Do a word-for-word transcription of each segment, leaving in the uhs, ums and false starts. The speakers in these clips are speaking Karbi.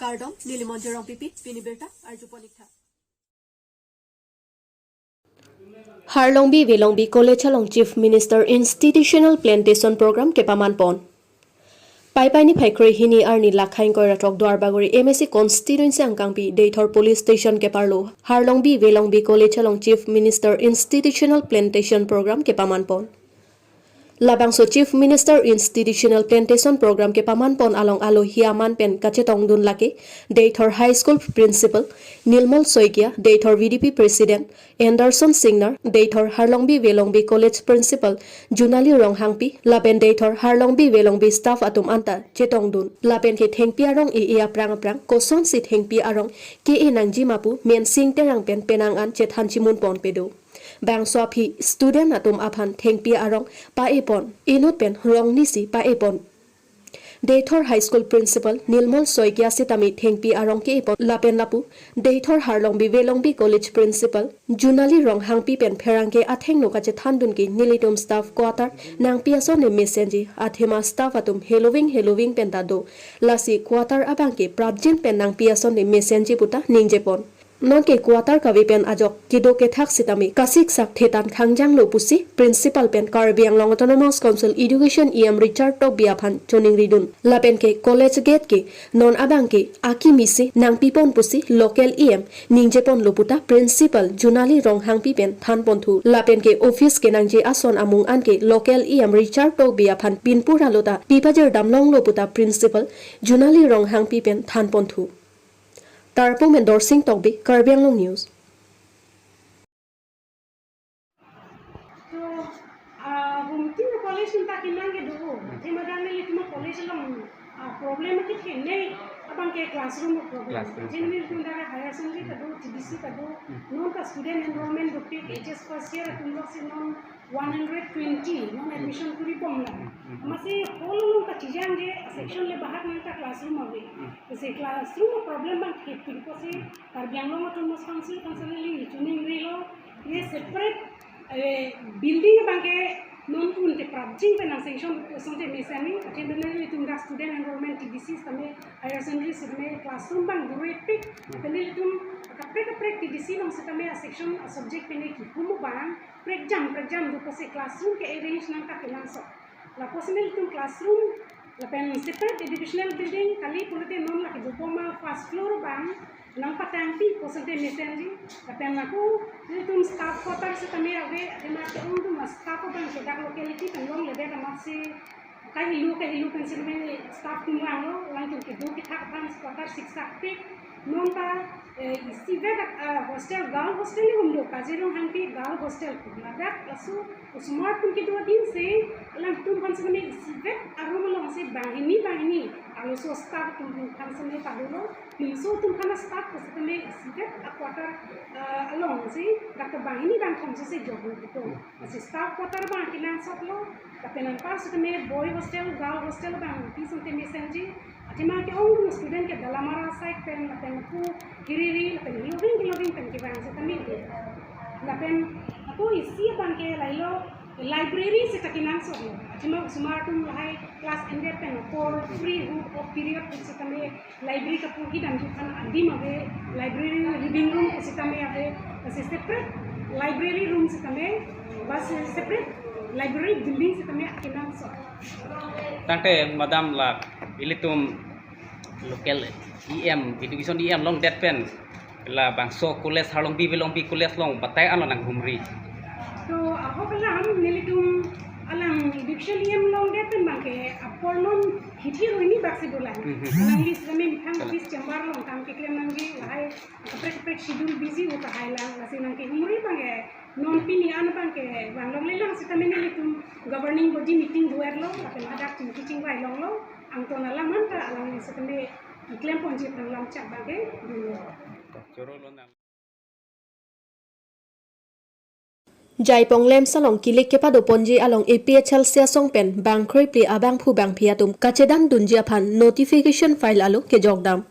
Kardom, neli Monjir Rongpipi, pini birta arjupon ik tha. Harlongbi Velongbi College along Chief Minister Institutional Plantation Program kepaman pon. Paipai niphai krehini arni lakhai ingkoi ra throk Duarbagori M A C constituency angkangpi Deithor Police Station keparlo Harlongbi Velongbi College along Chief Minister Institutional Plantation Program kepaman pon. Labangso Chief Minister Institutional Plantation Program kepaman pon along alohi aman pen kachetongdun lake Deithor High School Principal Nilmol Saikia, Deithor V D P President Anderson Singnar, Deithor Harlongbi Velongbi College Principal Junali Ronghangpi lapen Deithor Harlongbi Velongbi staff atum anta chetongdun. Lapen ke thengpi arong e-e aphrang aphrang kosonsi thengpi arong ke-e nangji ma pu Mensing Terang pen penang an chethan chimun pon pedo. Bangso aphi student atum aphan thengpi arong pa-e pon, inut pen rong nisi pa-e pon. Deithor High School Principal Nilmol Saikia sitame thengpi arong ke-e pon lapen lapu Deithor Harlongbi Velongbi College Principal Junali Ronghangpi pen pherangke athengno kachethandun ke nelitum staff quarter nangpi ason ne mesenji, athema staff atum heloving heloving pen ta do, lasi quarter abang ke prapjin pen nangpi ason ne mesenji puta ningje pon. Nonke quarter kave pen ajok kedo kethak sitame kasiksak thetan khangjanglo pusi Principal pen Karbi Anglong Autonomous Council Education E M Richard Tokbi aphan choningridun. Lapen ke college gate ke non abang ke akimi si nangpi pon pusi local E M ningje ponlo puta Principal Junali Ronghangpi pen than ponthu. Lapen ke office kenangji ason amung an ke local E M Richard Tokbi aphan pinpur alota pipajir damlonglo puta Principal Junali Ronghangpi pen than ponthu. Tarpung pen Dorsing Tokbi, Karbi Anglong News. To, ah, Gumtin college nang ta kinang ke do. Athema dak nelitum college along, ah, problem ke thene abang ke classroom problem. Classroom. Jin nelitum dak higher secondary ta do, T D C ta do. Hmm. Non ta student enrollment dopik, H S first year atum lok si non one hundred twenty non admission kuri bom la. Hmm, hmm. Amatsi hall along kachijang je section le bahak nang ta classroom ave. Hmm. Lasi classroom problem abang thepik pusi Karbi Anglong Autonomous Council, council ili choningrilo, ye separate, eh, building abang ke non un te prapjin pen nang sanction asonte mesen ni, athema nelitum dak student enrollment T D C sitame, higher secondary sitame classroom abang durepik, pen nelitum kaprek kaprek T D C along sitame a section a subject pen ne kipu mo abang, prekjam prekjam do pusi classroom ke arrange nang ta kenangsot. Lapusi nelitum classroom, lapen separate educational building, kali pulote non lake bupoma first floor abang nangpatangpi pu asonte mesenji, lapen ako nelitum staff quarter sitame ave, athema ke-ongdung a staff abang ke dak locality pen longledet amatsi kahilu kahilu pen sitame staff atum vanglo, alangtum kedo kethak aphan quarter siksak pik, non ta, eh, isivet, ah, hostel, girl hostel ni humlo, Kajirong Hangpi girl hostel pu. Ladak laso osomar atum kedo adin si, alangtum aphan sitame isivet a room along si banghini banghini, arloso staff atum aphan sitame padolo, pinso atum aphan staff pu sitame isivet a quarter, ah, along si, dak ta banghini bangkethom si jogo gitu. Lasi staff quarter abang kenangsotlo, lapen anpar sitame boy hostel, girl hostel abang pi asonte mesenji, athema ke-ongdung student ke Dalamara side pen, lapen ako Hiriri, lapen hiloving hiloving pen kevang sitame. Lapen ako isi abang ke lahelo library sita kenangsotlo. Athema osomar atum lahai class ended pen apor free hook off period hook sitame library kaporhi damji aphan adim ave, library reading room sitame ave, lasi separate library room sitame, ba se-, separate library building sitame akenangsot. Tangte madam la ilitum local E M, education E M longdet pen labangso college Harlongbi Velongbi College along batai anlo nanghumri. To ahok alam nelitum alang education E M longdet pen abang ke apor non hithi roini bak si dolang. Mhm. Alangli sitame methang Kalang. Office chamber along kam keklem nangji lahai kaprek kaprek schedule busy ahut ta hailang, lasi nangkehumri abang ke non pini an abang ke vang longlelang sitame nelitum governing body meeting do-etlo, lapen hadak chingki chingvai longlo, angton alam anta alangli sitame keklem ponji aphan lamchak abang ke dunlo. Choro lo nang. Jaipong Lemsa along kilik kepado ponji along A P H L C asong pen bang krephli abangphu bangphi atum kachedan dunji aphan notification file alo kejok dam.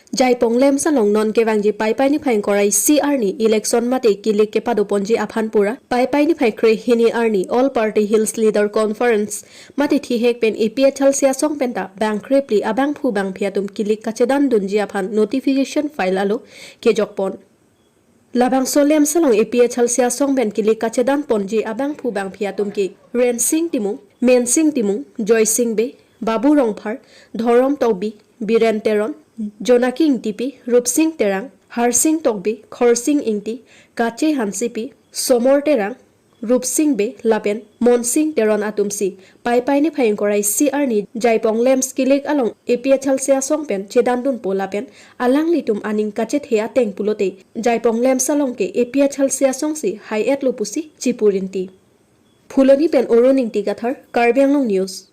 Jaipong LAMPS along non kevangji Paipai niphai ingkoi ra isi arni election mate kilik kepadoponji aphan pura Paipai niphai krehini arni All Party Hills Leader Conference mate thihek pen APHLC asong penta bang krepli abangphu bangphi atum kilik kachedandunji aphan notification file alo kejokpon. Labangso LAMPS along APHLC asong pen kilik kachedanponji abangphu bangphi atum ke Rensing Timung, Mensing Timung, Joysing Bey, Babu Rongphar, Dhorom Tokbi, Biren Teron, Jonaki Ingtipi, Rupsing Terang, Harsing Tokbi, Khorsing Ingti, Kache Hansepi, Somor Terang, Rupsing Bey lapen Monsing Teron atumsi Paipai niphai ingkoi ra isi arni Jaipong LAMPS kilik along APHLC asong pen chedandunpo lapen alanglitum aning kachethe ateng pulote Jaipong LAMPS along ke APHLC asongsi hai-etlo pusi chipurinti. Phuloni pen Arun Ingti Kathar, Karbi Anglong News.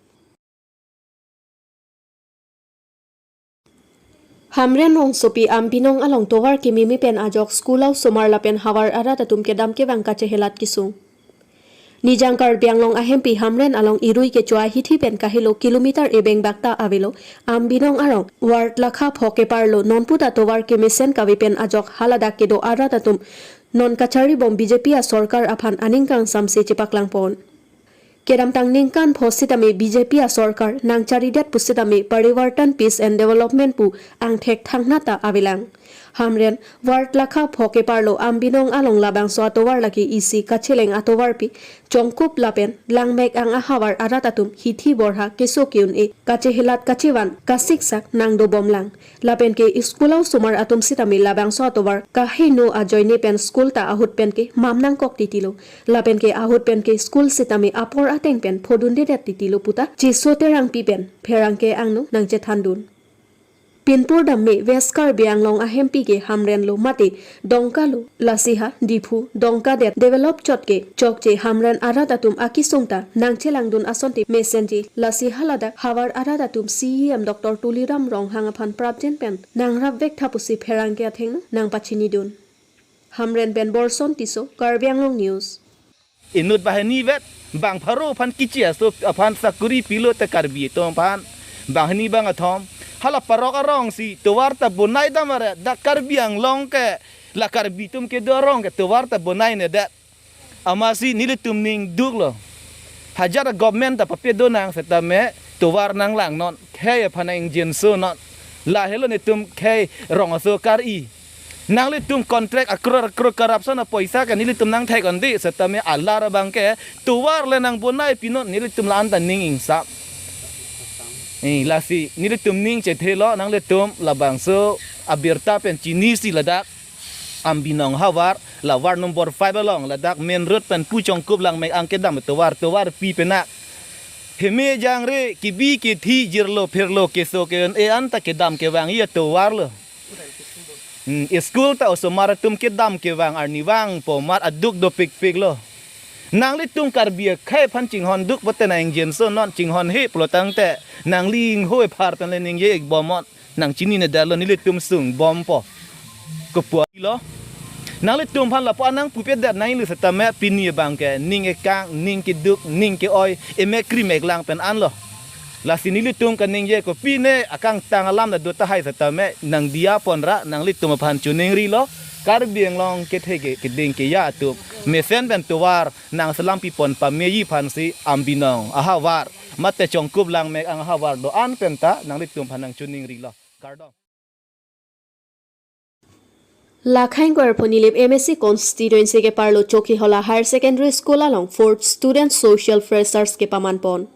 Hamren rongsopi Ambinong along tovar kememe pen ajok school a-osomar lapen havar arat atum kedam kevang kachehelat kesung. Nijang Karbi Anglong ahempi Hamren along irui kecho ahithi pen kahelo kilometer ebeng bakta avelo Ambinong arong ward lakha pho keparlo nonputa tovar kemesen kave pen ajok haladak kedo arat atum non kacharibom BJP asorkar aphan aning kangsamse chepaklangpon. Kedamtang ningkan pho sitame BJP asorkar nangcharidet pusitame Parivartan Peace and Development pu angthek thangnat ta avelang. Hamren ward lakha pho keparlo Ambinong along labangso atovar lake isi kacheleng atovarpi Chongkup lapen Langmek ang ahavar arat atum hithi borha keso ke-un-e kachehelat kachevan kasiksak nangdobomlang. Lapen ke school a-osomar atum sitame labangso atovar kaheno ajoine pen school ta ahut pen ke mam nangkok titilo. Lapen ke ahut pen ke school sitame apor ateng pen phodundedet titilo puta Chiso Terangpi pen pherangke angno nangchethandun. Pinpur damme West Karbi Anglong ahempi ke Hamren lo mate Dongka lo, lasi ha Diphu, Dongka det develop chot ke chokche Hamren arat atum akesung ta nangchelangdun asonte mesenji, lasi haladak havar arat atum CEM Doctor Tuliram Ronghang aphan prapjin pen nangrapvek tha pusi pherangke athengno nangpachinidun. Hamren pen Borson Tisso, Karbi Anglong News. Inut banghini vet, bang pharo aphan kichi aso aphan sakuri pilo te Karbi atum aphan. Banghini bangkethom. Hala parok arongsi tovar ta bonai dam are, dak Karbi Anglong ke, la Karbi atum kedo arong ke tovar ta bonainedet. Amatsi nelitum ning duklo. Hajar government ta papedo nang setame tovar nanglangnon. Khei aphan nang-ingjinsonon. Lahelo netum khei rong aso kar-i. Nanglitum contract akror akror corruption apoisa ke nelitum nangthek-onde setame alar abang ke tovar le nangbonaipinot nelitum la-an ta ning ingsam. Eh, lasi nelitum ning chethelo nanglitum labangso abirta pen chinisi ladak Ambinong havar, la ward number five along, ladak main road pen pu Chongkup Langmek ang kedam tovar, tovar pi pena. Heme jangre, kebi kethi, jirlo phirlo, keso ke-un-e an ta kedam kevangji atovar lo. Hmm, school ta osomar atum kedam kevang arnivang pu amat aduk dopikpik lo. Nanglitum Karbi akhei aphan chinghon duk pote nang-ingjinsonon, chinghon he pulo tangte nangli ingho ephar pen le ningje-ikbomnon. Nangchininedetlo, nelitum sungbompo. Kopulo. Nanglitum aphan lapu-an nangpupedet nangli setame pini abang ke ning ekang, ning keduk, ning ke-oi, emek krim eklang pen anlo. Lasi nelitum kaningje kopine akangtang alam ta do tahai setame nangdiya ponra nanglitum aphan choningrilo. Karbi Anglong kethe ke keding keya atum mesen pen tovar nangselam pipon pameji aphansi Ambinong ahavar mate Chongkup Langmek ang ahavar do-an penta nanglitum aphan nangchoningrilo. Kardom. Lakha ingkoi ra pho Nilip MAC constituency keparlo Chokihola Higher Secondary School along fourth Student Social Freshers kepamanpon.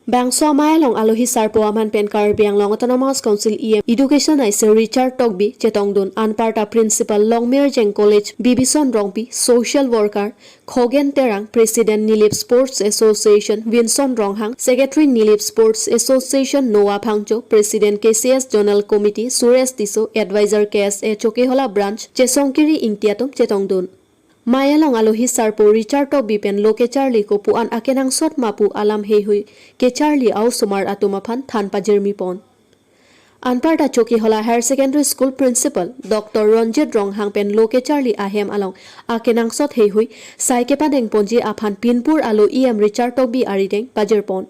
Bangso amei along alohi sarpo aman pen Karbi Anglong Autonomous Council EM Education aisi Richard Tokbi chetongdun, anparta Principal Longmirjeng College Bibison Rongpi, Social Worker Khogen Terang, President Nilip Sports Association Vinson Ronghang, Secretary Nilip Sports Association Noah Phangcho, President KCS Zonal Committee Suresh Tisso, Advisor KSA Chokihola Branch Chesongkiri Ingti atum chetongdun. Mei along alohi sarpo Richard Tokbi pen lo kecharli kopu-an akenangsot ma pu alam heihui kecharli a-osomar atum aphan than pajirmipon. Anparta Chokihola Higher Secondary School Principal Doctor Ronjit Ronghang pen lo kecharli ahem along akenangsot heihui sai kepadengponji aphan pinpur alo EM Richard Tokbi arideng pajirpon.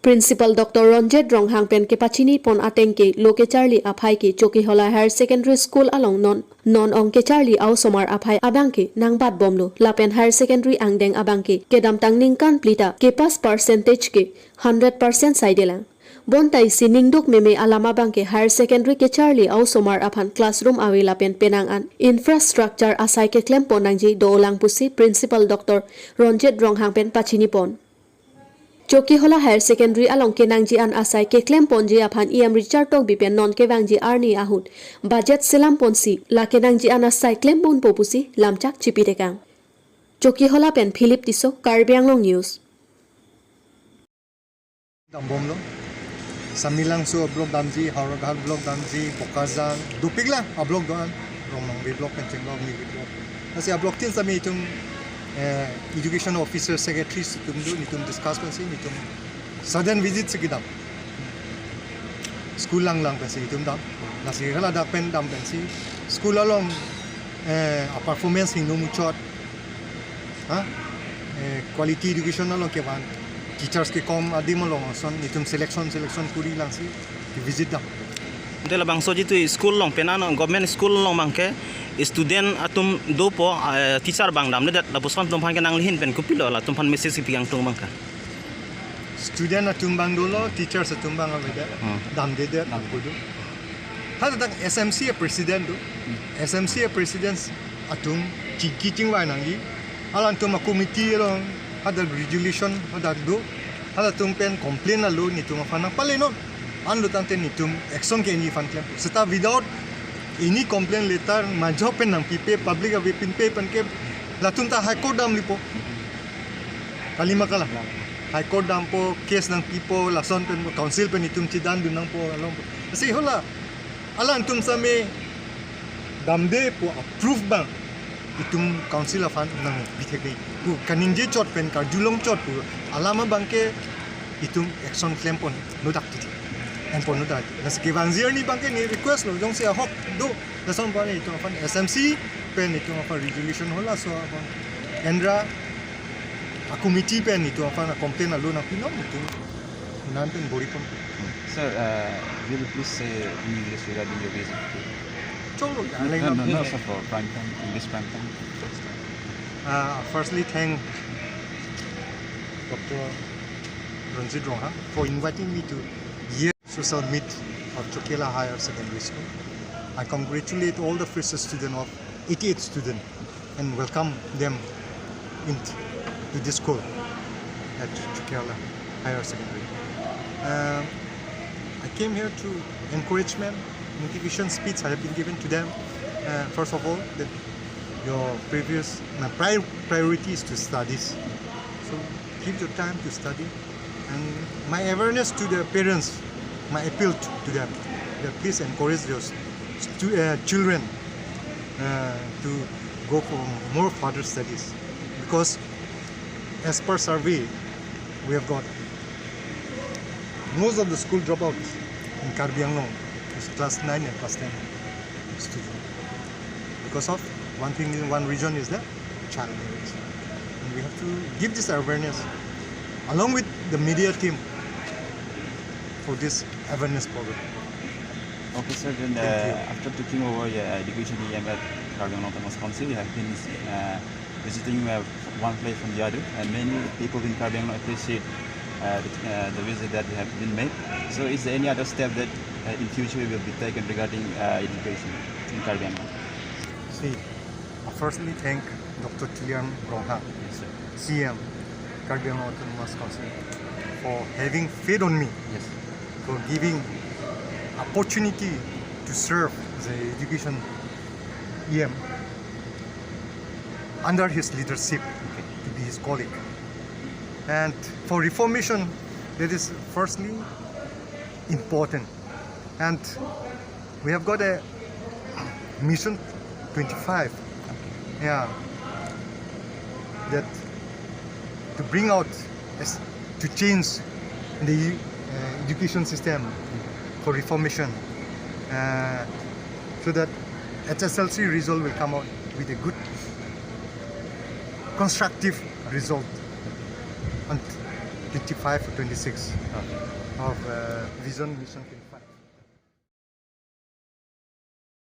Principal Doctor Ronjit Ronghang pen kepachini pon ateng ke lo kecharli aphai ke Chokihola Higher Secondary School along non non ong kecharli a-osomar aphai abang ke nangbat bomlo lapen higher secondary angdeng abang ke kedamtang ningkan phli ta kepass percentage ke hundred percent saidelang. Bonta isi ningduk meme alam abang ke higher secondary kecharli a-osomar aphan classroom ave lapen penang an infrastructure asai keklem pon nangji dolang pusi Principal Doctor Ronjit Ronghang pen pachini pon. Chokihola Higher Secondary along kenangji an asai keklem ponji aphan E M Richard Tokbi pen non kevangji arni ahut budget selam ponsi la kenangji an asai klem ponpo pusi lamchak chipitekang. Chokihola pen Philip Tisso, Karbi Anglong News. Dambomlo. Samelangso block damji, Howraghat block damji, Bokajan, dopiklang a-block do-an, Rongmangbe block, Pencheng block, Nili block. Lasi a-block tin sami itum, eh, education officer, secretary itum do, nitum discuss pensi, nitum sudden visit si kedam. School langlang pensi itum dam. Lasi hala dak pen dam pensi. School along, eh, a-performance hingno muchot. Ha? Eh, quality education along kevan. Teachers kekom adim along ason, nitum selection, selection kuri langsi, visit dam. Ante labangso jitu school along penang, government school along abang ke student atum dopo, eh, teacher abang damledet, lapuson atum aphan ke nanglihin pen kopilo, latum aphan message kipi kangtung abang ke. Student atum abang dolo, teachers atum abang avedet, Hmm. damdedet, Dam. Kudu. Hadak S M C a-president do, Hmm. S M C a-president atum chingki chingvai nangji. Alangtum a-committee along, hadak resolution, hadak do, halatum pen complain alo, nitum aphan nangpalenon. Anlo tangte nitum action ke-enji aphan klem. Seta without any complaint letter, majok pen nangpipe, public ave pinpe pen ke, latum ta High Court damlipo. Kalima kala. High Court dampo, case nangpipo, lason pen council pen itum chidandun nangpo, along. Lasi hala, alangtum sami damde pu a-proof abang itum council aphan nangpithekde pu kaningje chot pen karjulong chot pu alam abang ke itum action klem ponnodak titi. En ponnodak. Lasi kevangji arni abang ke ne request lo, jongsi ahok do, lason abang itum aphan S M C pen itum aphan resolution halaso aphan endra a-committee pen itum aphan a-complain alo nangpinon itum non pen bor-i pon. Sir, uh, will you please say in English regarding your visit? Cholo, No, language no, no, no, sir, for prime time, English prime time. Uh, firstly, thank Doctor Ronjit Ronghang for inviting me to here social meet of Chokihola Higher Secondary School. I congratulate all the freshest student of eighty-eight student and welcome them into this school at Chokihola Higher Secondary. Um, I came here to encouragement, motivation speech I have been given to them. Uh, first of all, that your previous, my pri- priority is to studies. So give your time to study. And my awareness to the parents, my appeal to, to them, that please encourage your stu- uh, children uh, to go for more further studies. Because as per survey, we have got most of the school dropouts in Karbi Anglong is class nine and class ten student. Because of one thing, one reason is the child marriage. And we have to give this awareness along with the media team for this awareness program. Okay, sir, then, Thank you. Uh, after taking over, uh, education E M at Karbi Anglong Autonomous Council, you have been, uh, visiting, uh, one place from the other, and many people in Karbi Anglong appreciate, uh, the, uh, the visit that have been made. So is there any other step that, uh, in future will be taken regarding, uh, education in Karbi Anglong? See, I firstly thank Doctor Tuliram Ronghang, Yes, sir. C M, Karbi Anglong Autonomous Council, for having faith on me, Yes. for giving opportunity to serve the education E M under his leadership, Okay. to be his colleague. And for reformation, that is firstly important. And we have got a mission twenty-five. Yeah. That to bring out, as, to change the, uh, education system for reformation, uh, so that H S L C result will come out with a good, constructive result. And twenty-five or twenty-six of uh, Vision Mission.